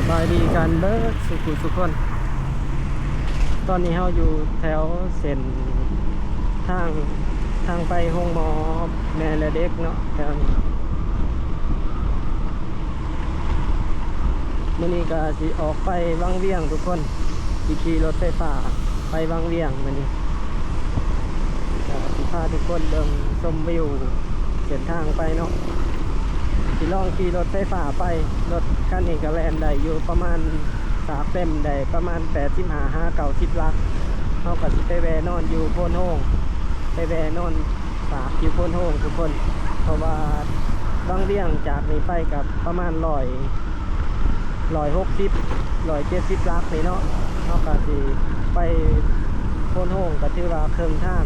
ສະບາຍດີກັນເບິດສູ່ຜູ້ສູ່ຄົນ. ຕອນນີ້ເຮົາຢູ່ແຖວເສັ້ນທາງ ທາງໄປໂຮງໝໍແມ່ແລະເດັກເນາະ ແຖວນີ້. ມື້ນີ້ກໍຊິອອກໄປວັງວຽງທຸກຄົນ, ຊິຂີ່ລົດໄຟຟ້າໄປວັງວຽງມື້ນີ້. ກໍຊິພາທຸກຄົນເບິ່ງຊົມວິວເສັ້ນທາງໄປເນາະ. ຊິລອງຂີ່ລົດໄຟຟ້າໄປ, ລົດຄັນນີ້ກໍແລ່ນໄດ້ຢູ່ປະມານ ສາກເຕັມໄດ້ປະມານແປດສິບຫ້າຫາເກົ້າສິບຫຼັກ. ເຮົາກໍຊິໄປແວ່ນອນຢູ່ໂພນໂຮງ, ໄປແວ່ນອນ ຝາກຢູ່ໂພນໂຮງທຸກຄົນ, ເພາະວ່າວັງວຽງຈາກນີ້ໄປກໍປະມານຮ້ອຍ ຮ້ອຍຫົກສິບ ຮ້ອຍເຈັດສິບຫຼັກນີ້ເນາະ. ເຮົາກໍຊິໄປໂພນໂຮງກໍຖືວ່າເຄິ່ງທາງ.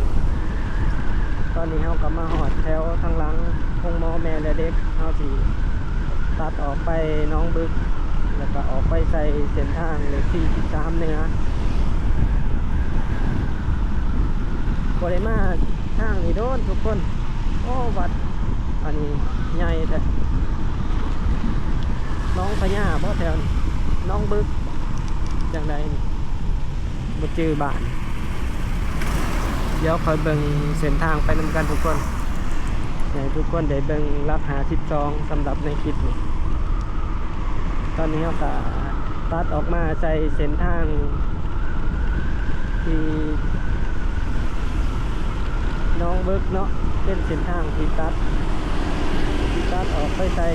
ຕອນນີ້ເຮົາກໍມາຮອດແຖວທາງຫຼັງໂຮງໝໍແມ່ແລະເດັກ, ເຮົາຊິຕັດອອກໄປໜອງບຶກ ແລ້ວກໍອອກໄປໃສ່ເສັ້ນທາງເລກທີສິບສາມເໜືອ. ບໍ່ໄດ້ມາທາງນີ້ໂດນທຸກຄົນ. ໂອ້ ວັດອັນນີ້ໃຫຍ່ແທ້. ໜອງພະຍາບໍ່ແຖວນີ້? ໜອງບຶກ ຈັ່ງໃດນີ້ ບໍ່ຈື່ບ້ານ. ດຽວຄ່ອຍເບິ່ງເສັ້ນທາງໄປນຳກັນທຸກຄົນ, ໃຫ້ທຸກຄົນໄດ້ເບິ່ງຫຼັກຫ້າສິບສອງສຳລັບໃນຄລິບນີ້. ຕອນນີ້ເຮົາກໍຕັດອອກມາໃສ່ເສັ້ນທາງທີ່ໜອງບຶກເນາະ, ເປັນເສັ້ນທາງທີ່ຕັດ ທີ່ຕັດອອກໄປໃສ່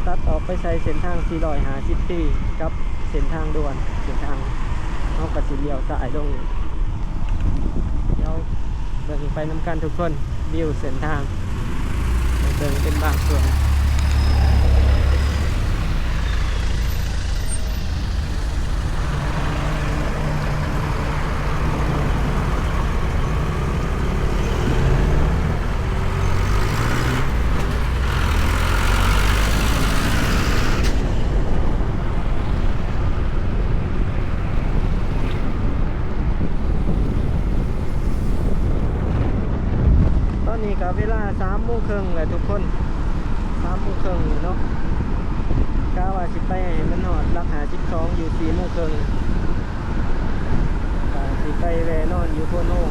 ຕັດອອກໄປໃສ່ເສັ້ນທາງສີ່ຮ້ອຍຫ້າສິບ ປີ ກັບເສັ້ນທາງດ່ວນ. ເສັ້ນທາງ ເຮົາກໍຊິລ້ຽວຊ້າຍລົງ. ດຽວເບິ່ງໄປນຳກັນທຸກຄົນ, ວິວເສັ້ນທາງ ໃຫ້ເບິ່ງເປັນບາງສ່ວນ. ຕອນນີ້ກໍເວລາສາມໂມງເຄິ່ງແລ້ວທຸກຄົນ, ສາມໂມງເຄິ່ງເນາະ. ກະວ່າຊິໄປໃຫ້ມັນຮອດຫຼັກຫ້າສິບສອງຢູ່ສີ່ໂມງເຄິ່ງ. ກໍຊິໄປແວ່ນອນຢູ່ໂພນໂຮງ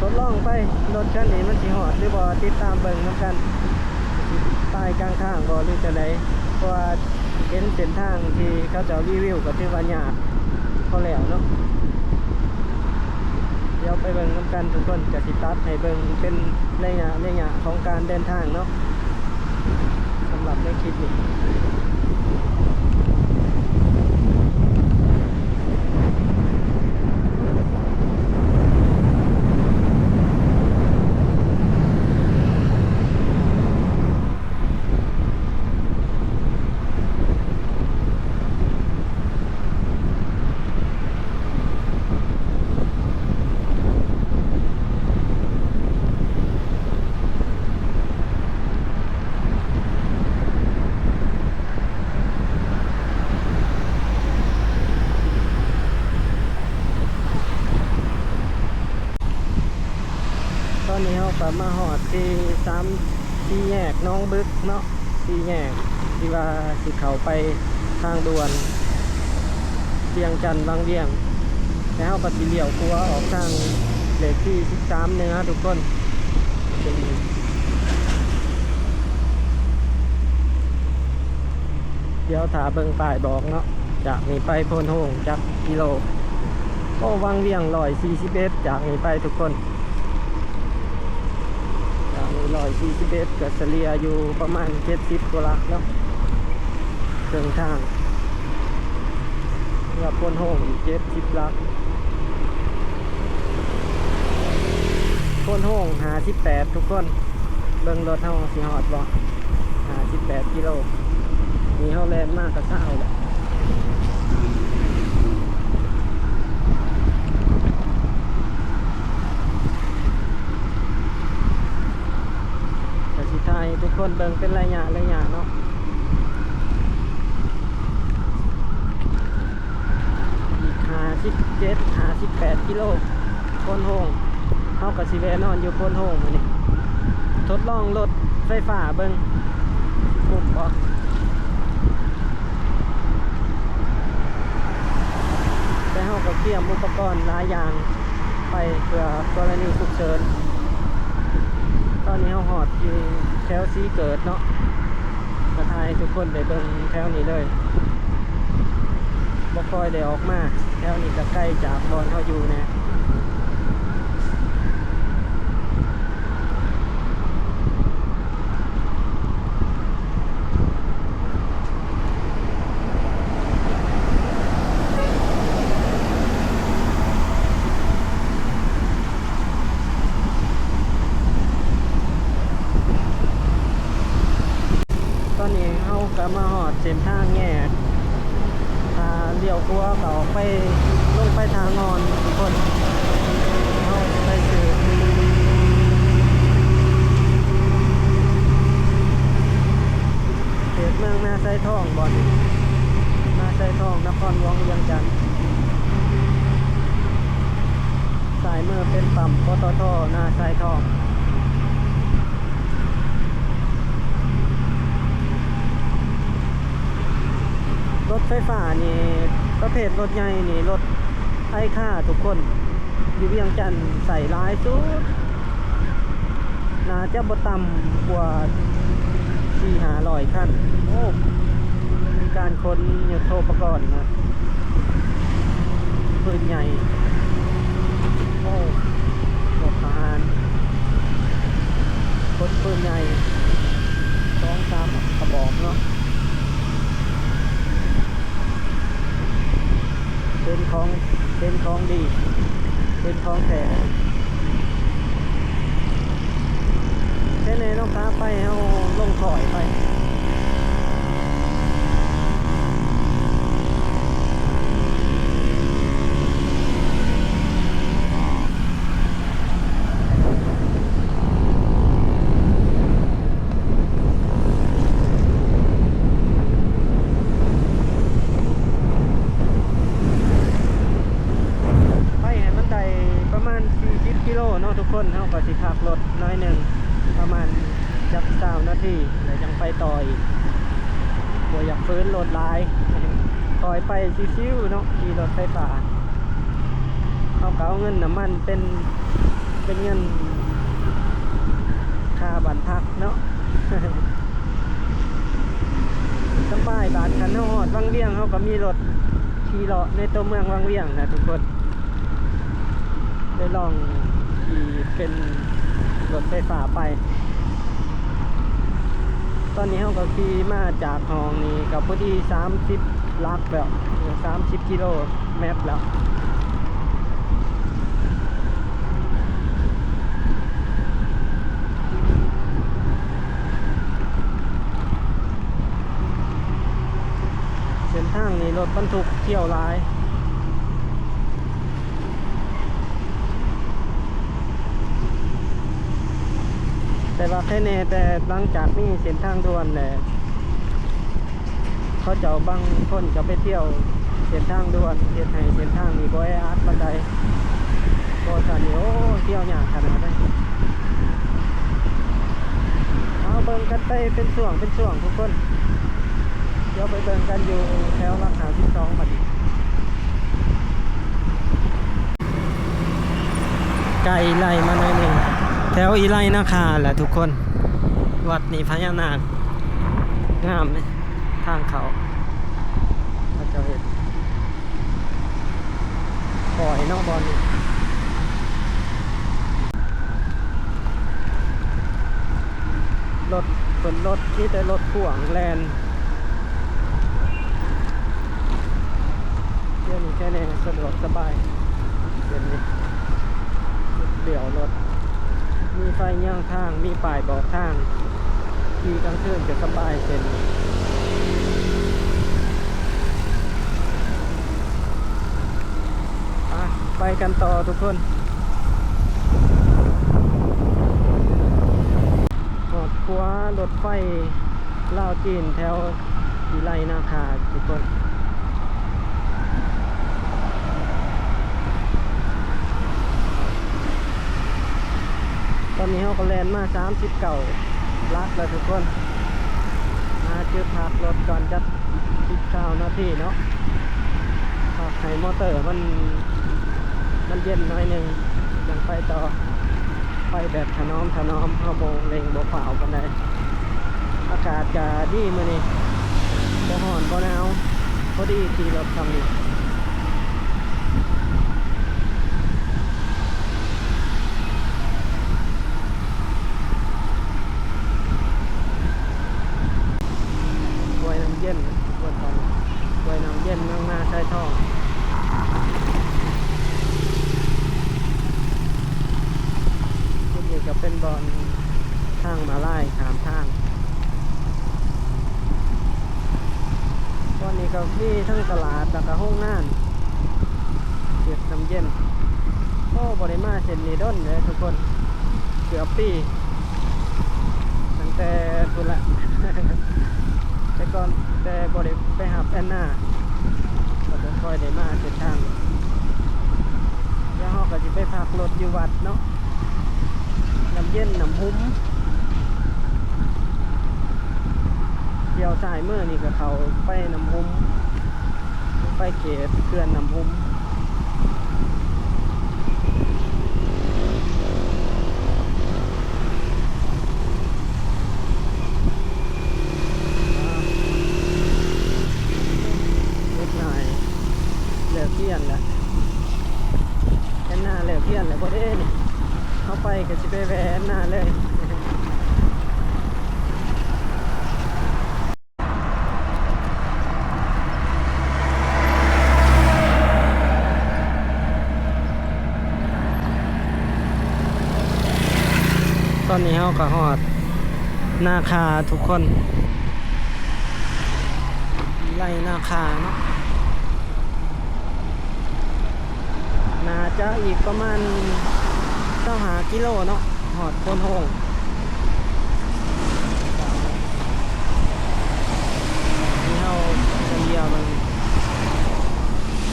ທົດລອງໄປ, ລົດຄັນນີ້ມັນຊິຮອດຫຼືບໍ່ ຕິດຕາມເບິ່ງນຳກັນ. ຊິຕາຍກາງທາງບໍ່ ຫຼືຈັ່ງໃດ? ເພາະວ່າເຫັນເສັ້ນທາງທີ່ເຂົາເຈົ້າຣີວິວກໍຖືວ່າຍາກພໍແລ້ວເນາະ. ດຽວໄປເບິ່ງນຳກັນທຸກຄົນ, ກໍຊິຕັດໃຫ້ເບິ່ງເປັນໄລຍະ ໄລຍະຂອງການເດີນທາງເນາະ. ສຳລັບໃນຄລິບນີ້ ຕອນນີ້ເຮົາກໍມາຮອດທີ່ສາມ ສີ່ແຍກໜອງບຶກເນາະ, ສີ່ແຍກທີ່ວ່າຊິເຂົ້າໄປທາງດ່ວນວຽງຈັນວັງວຽງ, ແລ້ວເຮົາກໍຊິລ້ຽວຂວາອອກທາງເລກທີສິບສາມເໜືອທຸກຄົນ. ເປັນ ດຽວຖ້າເບິ່ງປ້າຍບອກເນາະ, ຈາກນີ້ໄປໂພນໂຮງຈັກກິໂລ? ໂອ້ ວັງວຽງຮ້ອຍສີ່ສິບເອັດ ຈາກນີ້ໄປທຸກຄົນ. ຈາກນີ້ຮ້ອຍສີ່ສິບເອັດ ກໍສະເລ່ຍຢູ່ປະມານເຈັດສິບກວ່າຫຼັກເນາະ ເຄິ່ງທາງ. ເຮືອໂພນໂຮງອີກເຈັດສິບຫຼັກ. ໂພນໂຮງຫ້າສິບແປດທຸກຄົນ. ເບິ່ງລົດເຮົາຊິຮອດບໍ່? ຫ້າສິບແປດກິໂລ. ນີ້ເຮົາແລ່ນມາກໍຊາວແລ້ວ. ກໍຊິຖ່າຍໃຫ້ທຸກຄົນເບິ່ງເປັນໄລຍະ ໄລຍະເນາະ. ອີກຫ້າສິບເຈັດ ຫ້າສິບແປດກິໂລ ໂພນໂຮງ. ເຮົາກໍຊິແວ່ນອນຢູ່ໂພນໂຮງມື້ນີ້, ທົດລອງລົດໄຟຟ້າເບິ່ງ. ຄຸ້ມບໍ່? ແຕ່ເຮົາກໍກຽມອຸປະກອນຫຼາຍຢ່າງໄປເພື່ອກໍລະນີສຸກເສີນ. ຕອນນີ້ເຮົາຮອດຢູ່ແຖວສີເກີດເນາະ ກະຖ່າຍໃຫ້ທຸກຄົນໄດ້ເບິ່ງແຖວນີ້ເລີຍ. ບໍ່ຄ່ອຍໄດ້ອອກມາ ແຖວນີ້ກະໄກຈາກບ່ອນເຮົາຢູ່ແດ່. ຕອນນີ້ເຮົາກະມາຮອດເສັ້ນທາງແຍກ ຖ້າລ້ຽວຂວາກະອອກໄປ ລົງໄປທ່າງ່ອນທຸກຄົນ. ເຮົາໄປຊື່ເຂດເມືອງນາຊາຍທອງ ບ່ອນນາຊາຍທອງ ນະຄອນຫຼວງວຽງຈັນ. ຊ້າຍມືເປັນປ້ຳ ປຕທ ນາຊາຍທອງ. ລົດໄຟຟ້ານີ້ ປະເພດລົດໃຫຍ່ນີ້ ລົດໄອຄາທຸກຄົນ ຢູ່ວຽງຈັນໃຊ້ຫຼາຍສຸດ ໜ້າຈະບໍ່ຕ່ຳກວ່າສີ່ຫ້າຮ້ອຍຄັນ. ໂອ້ ມີການຂົນຍຸດໂທປະກອນນະ ປືນໃຫຍ່. ໂອ້ ລົດທະຫານ ຂົນປືນໃຫຍ່ ສອງສາມກະບອກເນາະ. ເປັນຂອງ ເປັນຂອງດີ ເປັນຂອງແທ້. ແຕ່ແນ່ເນາະ ຂາໄປເຮົາລົງຂ້ອຍໄປ. ໄປໃຫ້ມັນໄດ້ປະມານສີ່ສິບກິໂລເນາະທຸກຄົນ ເຮົາກໍຊິພັກລົດໜ້ອຍໜຶ່ງ ປະມານຈັກຊາວນາທີ ແລ້ວຈັ່ງໄປຕໍ່ອີກ. ບໍ່ຢາກຝືນລົດຫຼາຍ ຄ່ອຍໄປຊິວໆເນາະ ຂີ່ລົດໄຟຟ້າ. ເຮົາກໍເອົາເງິນນ້ຳມັນເປັນ ເປັນເງິນຄ່າບ້ານພັກເນາະ. ສະບາຍ ບາດຄັນເຮົາຮອດວັງວຽງ ເຮົາກໍມີລົດຂີ່ເລາະໃນຕົວເມືອງວັງວຽງນະທຸກຄົນ. ໄດ້ລອງຂີ່ເປັນລົດໄຟຟ້າໄປ. ຕອນນີ້ເຮົາກໍຂີ່ມາຈາກຫ້ອງນີ້ກໍພໍດີສາມສິບຫຼັກແລ້ວ ສາມສິບກິໂລແມັດແລ້ວ. ເສັ້ນທາງນີ້ລົດບັນທຸກທ່ຽວຫຼາຍ. ແຕ່ວ່າໃຄແນ່ ແຕ່ຫຼັງຈາກມີເສັ້ນທາງດ່ວນແລ້ວ ເຂົາເຈົ້າບາງຄົນກໍໄປທ່ຽວເສັ້ນທາງດ່ວນ ເຮັດໃຫ້ເສັ້ນທາງນີ້ບໍ່ແອອັດປານໃດ. ບໍ່ຊັ້ນນີ້ ໂອ້ ທ່ຽວຍາກຂະໜາດໃດ. ເອົາເບິ່ງກັນໄປເປັນຊ່ວງເປັນຊ່ວງທຸກຄົນ. ດຽວໄປເບິ່ງກັນຢູ່ແຖວຫຼັກຫ້າສິບສອງບັດນີ້. ໄກໄລ່ມາໜ້ອຍໜຶ່ງ ແຖວອີໄລນາຄາແຫຼະທຸກຄົນ. ວັດນີ້ພະຍານາກງາມເດ້ ທາງເຂົ້າ ເຂົາເຈົ້າເຮັດ ປ່ອຍເນາະບ່ອນນີ້. ລົດ ເພິ່ນລົດ ມີແຕ່ລົດພ່ວງແລ່ນ. ດຽວນີ້ແຄ່ນີ້ສະດວກສະບາຍ ເສັ້ນນີ້ຈຸດລ້ຽວລົດ ມີໄຟຍາງທາງ ມີປ້າຍບອກທາງ. ຂີ່ກາງຄືນກໍສະບາຍເສັ້ນນີ້. ອ່ະ ໄປກັນຕໍ່ທຸກຄົນ. ຮອດຂົວລົດໄຟລາວຈີນແຖວອີໄລນາຄາທຸກຄົນ. ຕອນນີ້ເຮົາກໍແລ່ນມາສາມສິບເກົ້າຫຼັກແລ້ວທຸກຄົນ. ຫາຈຸດພັກລົດກ່ອນຈັກສິບຊາວນາທີເນາະ ພັກໃຫ້ມໍເຕີມັນ ມັນເຢັນໜ້ອຍໜຶ່ງ ຈັ່ງໄປຕໍ່. ໄປແບບຖະໜອມຖະໜອມ ເຮົາບໍ່ເລັ່ງບໍ່ຟ້າວປານໃດ. ອາກາດກະດີມື້ນີ້ ບໍ່ຮ້ອນບໍ່ໜາວ ພໍດີຂີ່ລົດຊ່ຳນີ້. ຫ້ວຍນ້ຳເຢັນ ທຸກຄົນ ຫ້ວຍນ້ຳເຢັນ ເມືອງນາຊາຍທອງ. ຈຸດນີ້ກໍເປັນບ່ອນທາງມ້າລາຍຂ້າມທາງ. ບ່ອນນີ້ກໍມີທັງຕະຫຼາດ ແລ້ວກໍໂຮງງານເກັບນ້ຳເຢັນ. ໂອ້ ບໍ່ໄດ້ມາເສັ້ນນີ້ດົນເດ້ທຸກຄົນ ເກືອບປີ ຕັ້ງແຕ່ພຸ້ນລະ ແຕ່ກ່ອນ ແຕ່ບໍ່ໄດ້ໄປຮັບແອນນາ ກໍບໍ່ຄ່ອຍໄດ້ມາເສັ້ນທາງ. ແລ້ວເຮົາກໍຊິໄປພັກລົດຢູ່ວັດເນາະ ນ້ຳເຢັນ ນ້ຳຫຸມ. ລ້ຽວຊ້າຍມືນີ້ກໍເຂົ້າໄປນ້ຳຫຸມ ໄປເຂດເຂື່ອນນ້ຳຫຸມ. ເຮັດໃຫ້ເລີກຮຽນແລ້ວ ແອນນາເລີກຮຽນແລ້ວບໍ່ເດ້ນີ້? ເຮົາໄປກໍຊິໄປແວ່ແອນນາເລີຍ. ຕອນນີ້ເຮົາກໍຮອດນາຄາທຸກຄົນ ໄລ່ນາຄາເນາະ. ໜ້າຈະອີກປະມານຊາວຫ້າກິໂລເນາະ ຮອດໂພນໂຮງ. ທີ່ເຮົາສຳຫຼຽວເບິ່ງ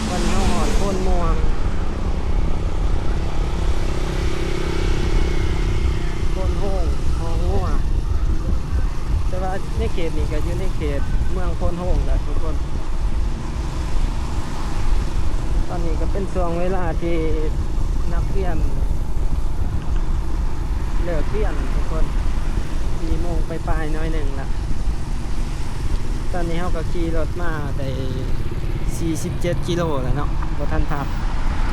ວັນນີ້ເຮົາຮອດໂພນມ່ວງ ໂພນໂຮງ ຫ້ອງງົວ. ແຕ່ວ່າໃນເຂດນີ້ກໍຢູ່ໃນເຂດເມືອງໂພນໂຮງແຫຼະທຸກຄົນ. ຕອນນີ້ກໍເປັນຊ່ວງເວລາທີ່ນັກຮຽນເລີກຮຽນທຸກຄົນ ສີ່ໂມງປາຍໆໜ້ອຍໜຶ່ງລະ. ຕອນນີ້ເຮົາກໍຂີ່ລົດມາໄດ້ສີ່ສິບເຈັດກິໂລແລ້ວເນາະ ບໍ່ທັນພັກ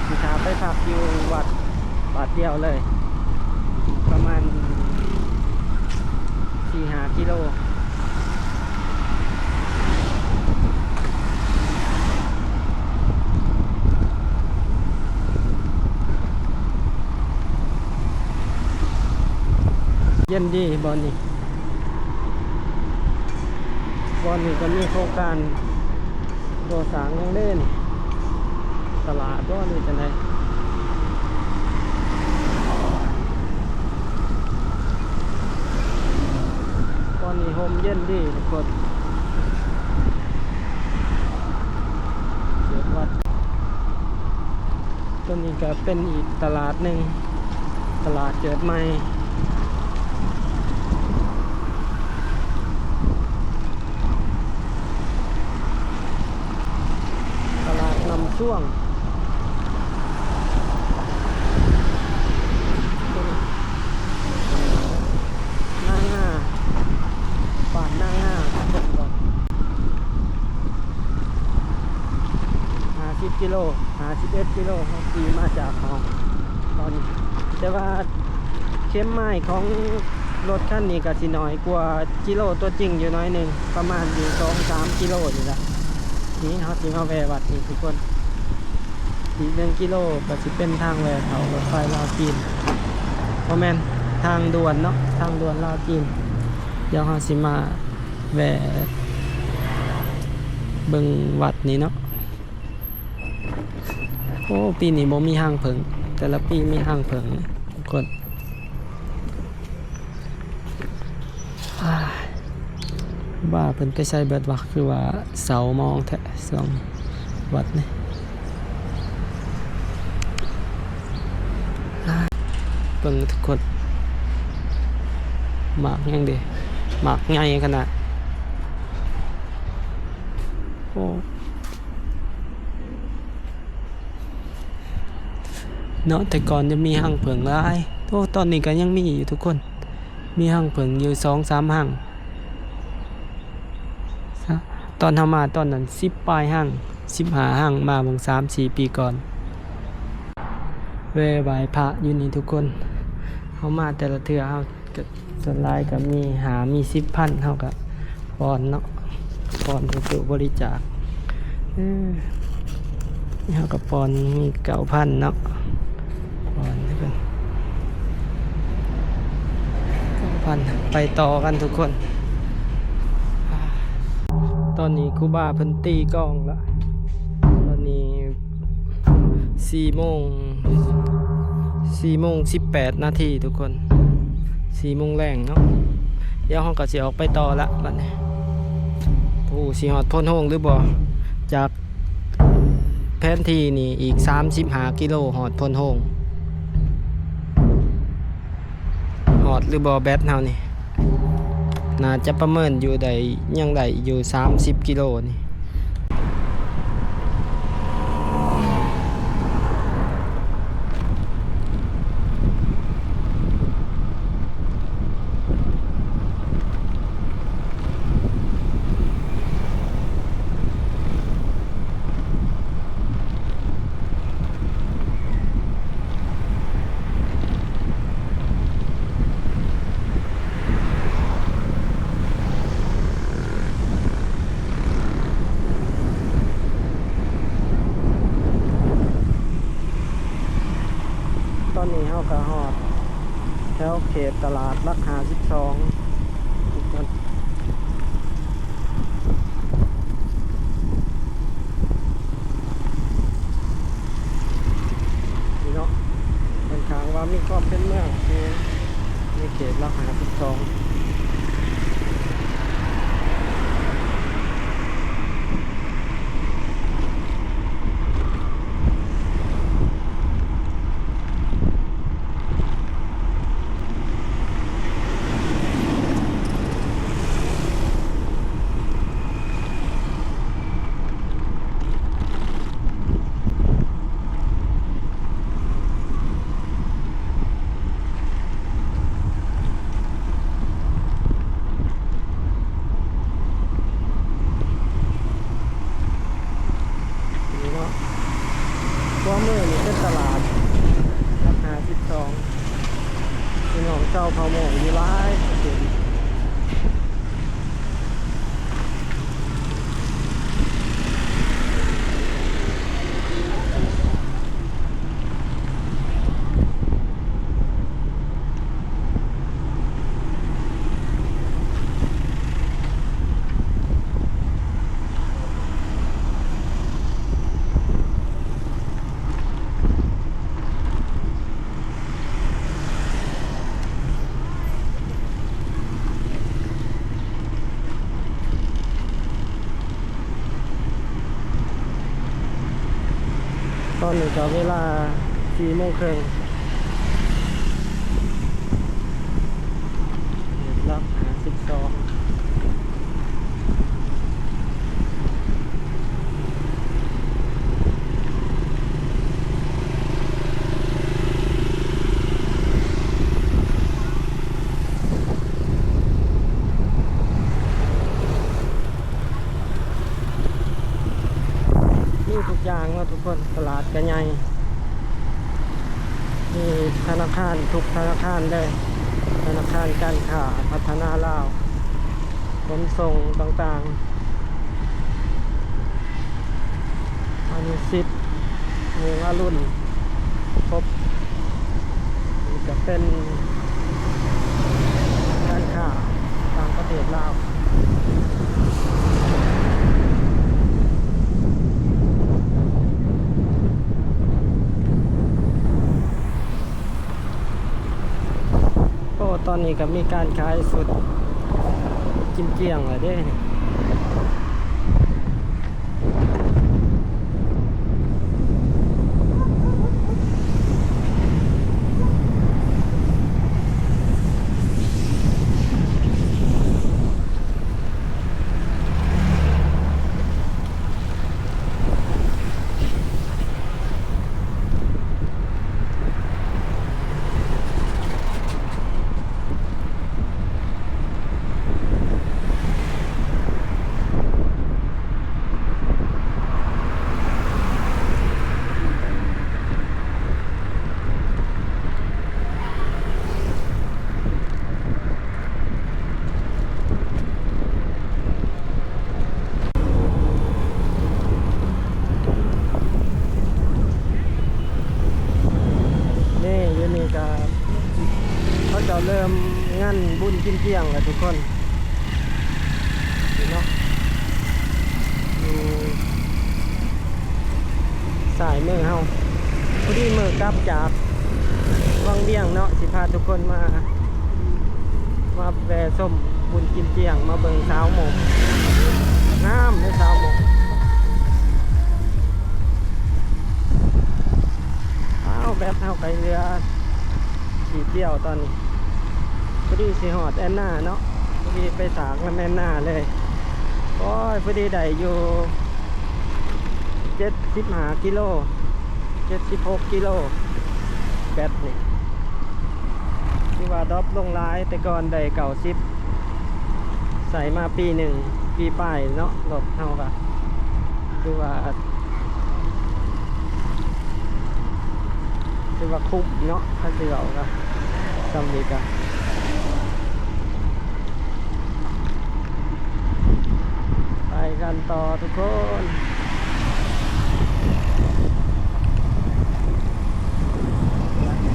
ຊິຖ້າໄປພັກຢູ່ວັດບາດດຽວເລີຍ ປະມານສີ່ຫ້າກິໂລ. ເຢັນດີບ່ອນນີ້ ບ່ອນນີ້ກໍມີໂຄງການກໍ່ສ້າງຫຍັງເດ້ນີ້ ຕະຫຼາດບໍ່ ຫຼືຈັ່ງໃດ? ບ່ອນນີ້ຮົ່ມເຢັນດີທຸກຄົນ ເຂດວັດ. ຕົວນີ້ກໍເປັນອີກຕະຫຼາດໜຶ່ງ ຕະຫຼາດເກີດໃໝ່ ຕະຫຼາດນ້ຳຊ່ວງ. ນາງາ ບ້ານນາງາ ຫ້າສິບກິໂລ ຫ້າສິບເອັດກິໂລ ເຮົາຂີ່ມາຈາກຫ້ອງຕອນນີ້ ແຕ່ວ່າເຂັມໄມລ໌ຂອງລົດຄັນນີ້ກໍຊິໜ້ອຍກວ່າກິໂລຕົວຈິງຢູ່ໜ້ອຍໜຶ່ງ ປະມານຢູ່ສອງສາມກິໂລນີ້ລະ. ນີ້ເຮົາຊິມາແວ່ວັດນີ້ທຸກຄົນ ອີກໜຶ່ງກິໂລກໍຊິເປັນທາງແວ່ເຂົ້າລົດໄຟລາວຈີນ ບໍ່ແມ່ນ ທາງດ່ວນເນາະ ທາງດ່ວນລາວຈີນ. ດຽວເຮົາຊິມາແວ່ເບິ່ງວັດນີ້ເນາະ. ໂອ້ ປີນີ້ບໍ່ມີຮັງເຜິ້ງ ແຕ່ລະປີມີຮັງເຜິ້ງທຸກຄົນ. ອ້າຍ ວ່າເພິ່ນໄປໃສເບິດວະ ຄືວ່າເສົ້າໝອງແທ້ຊ່ວງວັດນີ້. ອ້າຍ ເບິ່ງທຸກຄົນ ໝາກຫຍັງເດ ໝາກໃຫຍ່ຂະໜາດ. ໂອ້ ເນາະ ແຕ່ກ່ອນຈະມີຮັງເຜິ້ງຫຼາຍ. ໂອ້ ຕອນນີ້ກໍຍັງມີຢູ່ທຸກຄົນ ມີຮັງເຜິ້ງຢູ່ສອງສາມຮັງ. ຕອນເຮົາມາຕອນນັ້ນສິບປາຍຮັງ ສິບຫ້າຮັງ ມາເບິ່ງສາມສີ່ປີກ່ອນ. ແວ່ໄຫວ້ພະຢູ່ນີ້ທຸກຄົນ ເຮົາມາແຕ່ລະເທື່ອ ເຮົາກໍສ່ວນຫຼາຍກໍມີຫ້າມີສິບພັນ ເຮົາກໍປ່ອນເນາະ ປ່ອນໃຫ້ຕູ້ບໍລິຈາກ. ເອີ ເຮົາກໍປ່ອນມີເກົ້າພັນເນາະ ກ່ອນ ໄປຕໍ່ກັນທຸກຄົນ. ຕອນນີ້ຄູບາເພິ່ນຕີກອງລະ ຕອນນີ້ສີ່ໂມງ ສີ່ໂມງສິບແປດນາທີທຸກຄົນ ສີ່ໂມງແລງເນາະ. ດຽວເຮົາກໍຊິອອກໄປຕໍ່ລະບັດນີ້ ບໍ່ຮູ້ຊິຮອດໂພນໂຮງຫຼືບໍ່ ຈາກ ແຜນທີ່ນີ້ອີກສາມສິບຫ້າກິໂລຮອດໂພນໂຮງ. ຮອດຫຼືບໍ່ແບັດເຮົານີ້? ໜ້າຈະປະເມີນຢູ່ໄດ້ ຍັງໄດ້ຢູ່ສາມສິບກິໂລນີ້. ຕອນນີ້ເຮົາກໍຮອດແຖວເຂດຕະຫຼາດຫຼັກຫ້າສິບສອງ ນີ້ເນາະ ຂ້ອນຂ້າງວ່າມີຄວາມເປັນເມືອງ ໃນເຂດຫຼັກຫ້າສິບສອງ. ນີ້ເນາະ ຂວາມືນີ້ເປັນຕະຫຼາດຫຼັກຫ້າສິບສອງ ພີ່ນ້ອງຊາວເຜົ່າມົ້ງຢູ່ຫຼາຍເປີເຊັນ. ຕອນນີ້ກໍເວລາສີ່ໂມງເຄິ່ງ ເຂດຫຼັກຫ້າສິບສອງ. ມີທຸກຢ່າງເນາະທຸກຄົນ ຕະຫຼາດກະໃຫຍ່ ມີທະນາຄານ ທຸກທະນາຄານເລີຍ ທະນາຄານການຄ້າ ພັດທະນາລາວ ຂົນສົ່ງຕ່າງໆ ອະນຸສິດ ຮຸ່ງອະລຸນ ຄົບ ນີ້ກະເປັນການຄ້າຕ່າງປະເທດລາວ. ໂອ້ ຕອນນີ້ກໍມີການຂາຍຊຸດກິນກ້ຽງແລ້ວເດ້. ໂ ກິນທ່ຽງແລ້ວທຸກຄົນ ນີ້ເນາະ ຢູ່ຊ້າຍມືເຮົາ. ພໍດີມື້ກັບຈາກວັງວຽງເນາະ ຊິພາທຸກຄົນມາ ມາແວ່ຊົມບຸນກິນທ່ຽງ ມາເບິ່ງຊາວມົ້ງ ງາມເດ້ຊາວມົ້ງ. ອ້າວ ແບັດເຮົາໄປເຫຼືອ ຂີດດຽວຕອນນີ້. ພໍດີຊິຮອດແອນນາເນາະ ພໍດີໄປສາກນຳແອນນາເລີຍ. ໂອ້ຍ ພໍດີໄດ້ຢູ່ເຈັດສິບຫ້າກິໂລ ເຈັດສິບຫົກກິໂລ ແບັດນີ້. ຖືວ່າດຣອບລົງຫຼາຍ ແຕ່ກ່ອນໄດ້ເກົ້າສິບ ໃຊ້ມາປີໜຶ່ງ ປີປາຍເນາະ ລົດເຮົາກະ ຖືວ່າ ຖືວ່າຄຸ້ມເນາະ ຄັນຊິເວົ້າກະ ສ່ຳນີ້ກະ ໄປກັນຕໍ່ທຸກຄົນ.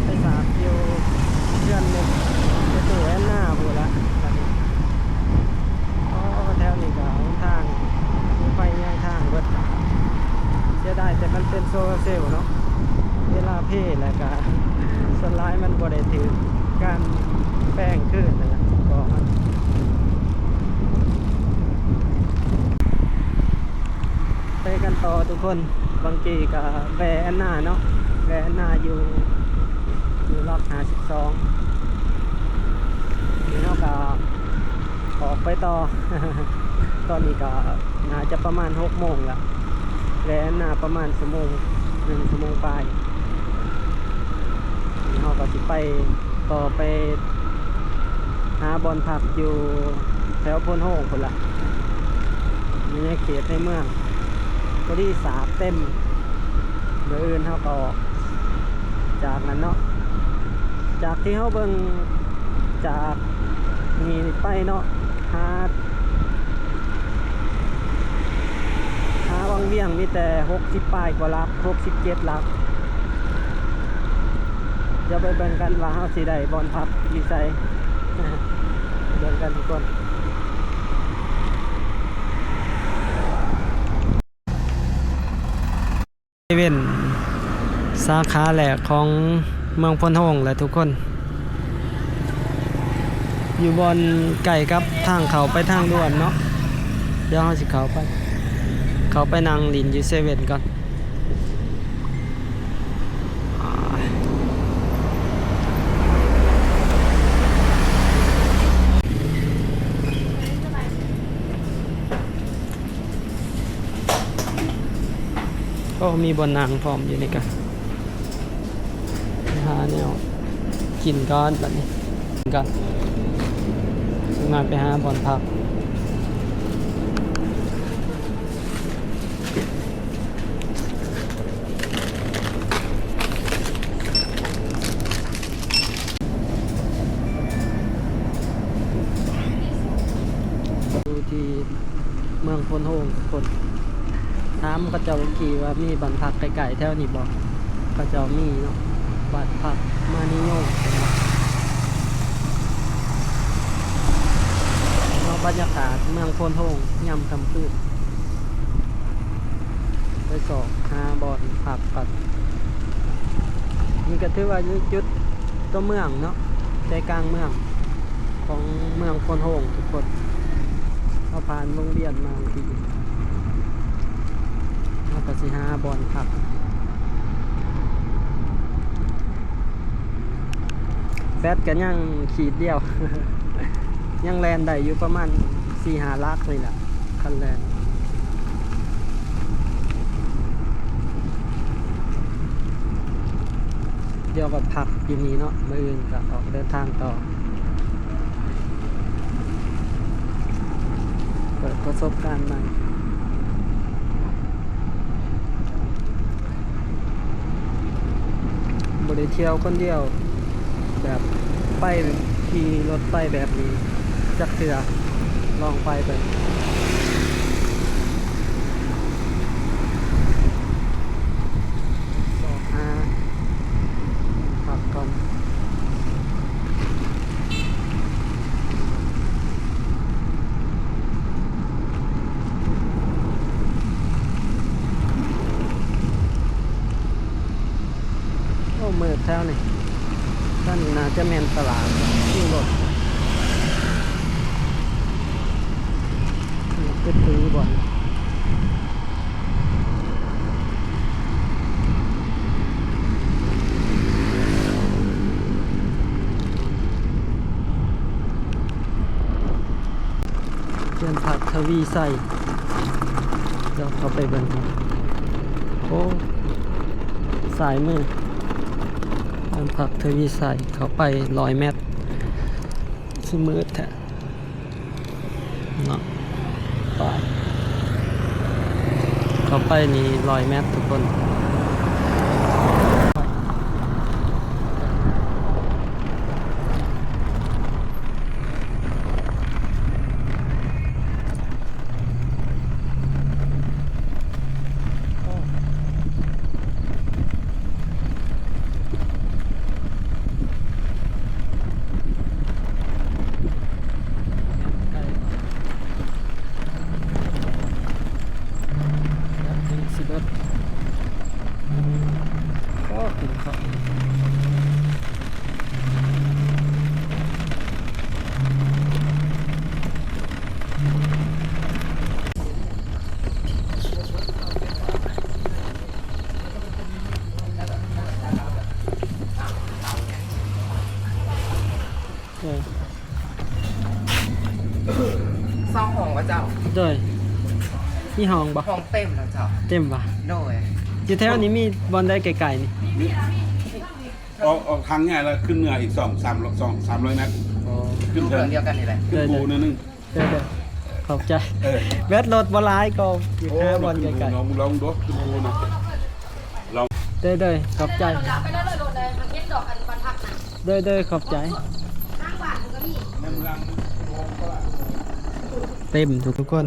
ໄປສາກຢູ່ເຮືອນໜຶ່ງ ຢູ່ຕູ້ແອນນາພຸ້ນລະ. ໂອ້ ແຖວນີ້ກະຫົນທາງໄຟຍາງທາງເບິດ. ເສຍດາຍແຕ່ມັນເປັນໂຊລາເຊວເນາະ ເວລາເພແລ້ວກະ ສ່ວນຫຼາຍມັນບໍ່ໄດ້ຖືກການແປງຄືນຫັ້ນລະ ກໍມັນ ໄປກັນຕໍ່ທຸກຄົນ. ບາງກີກະແວ່ແອນນາເນາະ ແວ່ແອນນາຢູ່ ຢູ່ຫຼັກຫ້າສິບສອງ. ນີ້ເຮົາກະອອກໄປຕໍ່ ຕອນນີ້ກະໜ້າຈະປະມານຫົກໂມງລະ ແລ່ນນາປະມານຊົ່ວໂມງໜຶ່ງ ຊົ່ວໂມງປາຍ. ເຮົາກໍຊິໄປຕໍ່ໄປຫາບ່ອນພັກຢູ່ແຖວໂພນໂຮງພຸ້ນລະ ຢູ່ໃນເຂດໃນເມືອງ. ພໍດີສາກເຕັມ ມື້ອື່ນເຮົາກໍອອກຈາກນັ້ນເນາະ ຈາກທີ່ເຮົາເບິ່ງຈາກນີ້ໄປເນາະ ຫາ ຫາວັງວຽງມີແຕ່ຫົກສິບປາຍກວ່າຫຼັກ ຫົກສິບເຈັດຫຼັກ. ດຽວໄປເບິ່ງກັນວ່າເຮົາຊິໄດ້ບ່ອນພັກຢູ່ໃສ ເບິ່ງກັນທຸກຄົນ. ເຊເວັນສາຂາແລກຂອງເມືອງໂພນໂຮງແຫຼະທຸກຄົນ ຢູ່ບ່ອນໃກ້ກັບທາງເຂົ້າໄປທາງດ່ວນເນາະ. ດຽວເຮົາຊິເຂົ້າໄປ ເຂົ້າໄປນັ່ງຫຼິ້ນຢູ່ເຊເວັນກ່ອນ. ໂອ້ ມີບ່ອນນັ່ງພ້ອມຢູ່ນີ້ກະ ຫາແນວກິນກ່ອນບັດນີ້ ກິນກ່ອນ ຈັກໜ້ອຍໄປຫາບ່ອນພັກ. ຢູ່ທີ່ເມືອງໂພນໂຮງ ທຸກຄົນ ຖາມເຂົາເຈົ້າເມື່ອກີ້ວ່າມີບ້ານພັກໃກ້ໆແຖວນີ້ບໍ່? ເຂົາເຈົ້າມີເນາະ ບ້ານພັກມະນີໂຍງ ເນາະ ບັນຍາກາດເມືອງໂພນໂຮງຍາມຄ່ຳຄືນ. ໄປຊອກຫາບ່ອນພັກກ່ອນ. ນີ້ກໍຖືວ່າຢູ່ຈຸດຕົວເມືອງເນາະ ໃຈກາງເມືອງຂອງເມືອງໂພນໂຮງທຸກຄົນ. ເຮົາຜ່ານວົງວຽນມາເມື່ອກີ້ ເຮົາກໍຊິຫາບ່ອນພັກ. ແຟດກໍຍັງຂີດດຽວ ຍັງແລ່ນໄດ້ຢູ່ປະມານສີ່ຫ້າຫຼັກນີ້ແຫຼະ ຄັນແລ່ນ. ດຽວກໍພັກຢູ່ນີ້ເນາະ ມື້ອື່ນກໍອອກເດີນທາງຕໍ່ ເປີດປະສົບການໃໝ່. ບໍ່ໄດ້ທ່ຽວຄົນດຽວ ແບບໄປຂີ່ລົດໄປແບບນີ້ຈັກເທື່ອ ລອງໄປເບິ່ງ ຊອກຫາພັກກ່ອນ. ແຖວນີ້ ແຖວນີ້ໜ້າຈະແມ່ນຕະຫຼາດ ຄິວລົດ ຄືຖືບ່ອນ ເຮືອນພັກທະວີໄຊ ດຽວເຂົ້າໄປເບິ່ງ ໂອ້ ຊ້າຍມື ເຮືອນພັກທະວີໄຊ ເຂົ້າໄປຮ້ອຍແມັດ ຄືມືດແທ້ເນາະ ໄປ ເຂົ້າໄປນີ້ຮ້ອຍແມັດທຸກຄົນ. ເອີ ເຊົ່າຫ້ອງບໍ່ເຈົ້າ? ໂດຍ ມີຫ້ອງບໍ່? ຫ້ອງເຕັມແລ້ວເຈົ້າ. ເຕັມບໍ່? ໂດຍ ຢູ່ແຖວນີ້ມີບ່ອນໃດໃກ້ໆນີ້? ອອກ ອອກທາງໃຫຍ່ແລ້ວຂຶ້ນເໜືອອີກສອງສາມ ສອງສາມຮ້ອຍແມັດ. ອໍ ຂຶ້ນເທິງ ຢູ່ເຂື່ອນດຽວກັນນີ້ແຫຼະ ຂຶ້ນພູໜ້ອຍໜຶ່ງ. ໂດຍໆ ຂອບໃຈ. ເອີ ແບັດລົດບໍ່ຫຼາຍກໍ ໂອ້ ຫາບ່ອນໃກ້ໆ ລອງ ລອງດູ ຂຶ້ນພູນະ ລອງ. ໂດຍໆ ຂອບໃຈ. ໂດຍໆ ຂອບໃຈ. ເຕັມທຸກຄົນ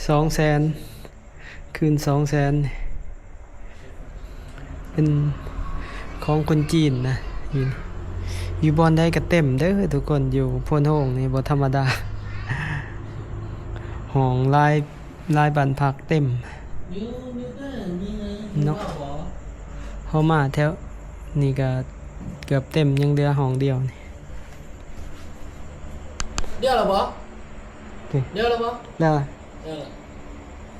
ສອງແສນ ຄືນສອງແສນ ເປັນຂອງຄົນຈີນນະ ຢູ່ ຢູ່ບ່ອນໃດກໍເຕັມເດີທຸກຄົນ ຢູ່ໂພນໂຮງນີ້ບໍ່ທຳມະດາ ຫ້ອງຫຼາຍ ຫຼາຍບ້ານພັກເຕັມເນາະ. ເຮົາມາແຖວນີ້ກໍເກືອບເຕັມ ຍັງເຫຼືອຫ້ອງດຽວນີ້. ດຽວແລ້ວບໍ່? ດຽວແລ້ວບໍ່? ແລ້ວ. ເອີ ໂອ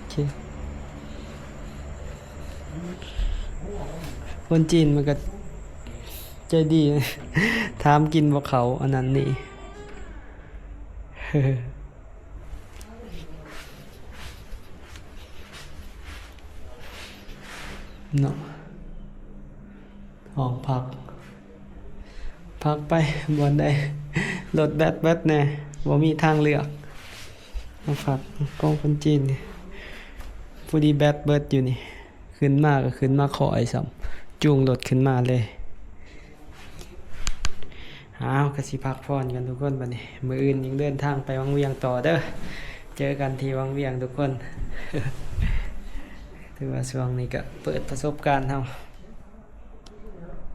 ເຄ ຄົນຈີນມັນກໍໃຈດີ ຖາມກິນບໍ່ເຂົ້າອັນນັ້ນນີ້ ເນາະ. ຫ້ອງພັກ ພັກໄປບ່ອນໃດ ລົດແບັດເບິດແນ່ ບໍ່ມີທາງເລືອກ. ມາພັກຂອງຄົນຈີນນີ້ ພໍດີແບັດເບິດຢູ່ນີ້ ຂຶ້ນມາກໍຂຶ້ນມາຄອຍຊ້ຳ ຈູງລົດຂຶ້ນມາເລີຍ. ອ້າວ ກໍຊິພັກຜ່ອນກັນທຸກຄົນ ບັດນີ້ ມື້ອື່ນຍັງເດີນທາງໄປວັງວຽງຕໍ່ເດີ ເຈີກັນທີ່ວັງວຽງທຸກຄົນ. ຖືວ່າຊ່ວງນີ້ກໍເປີດປະສົບການເຮົາ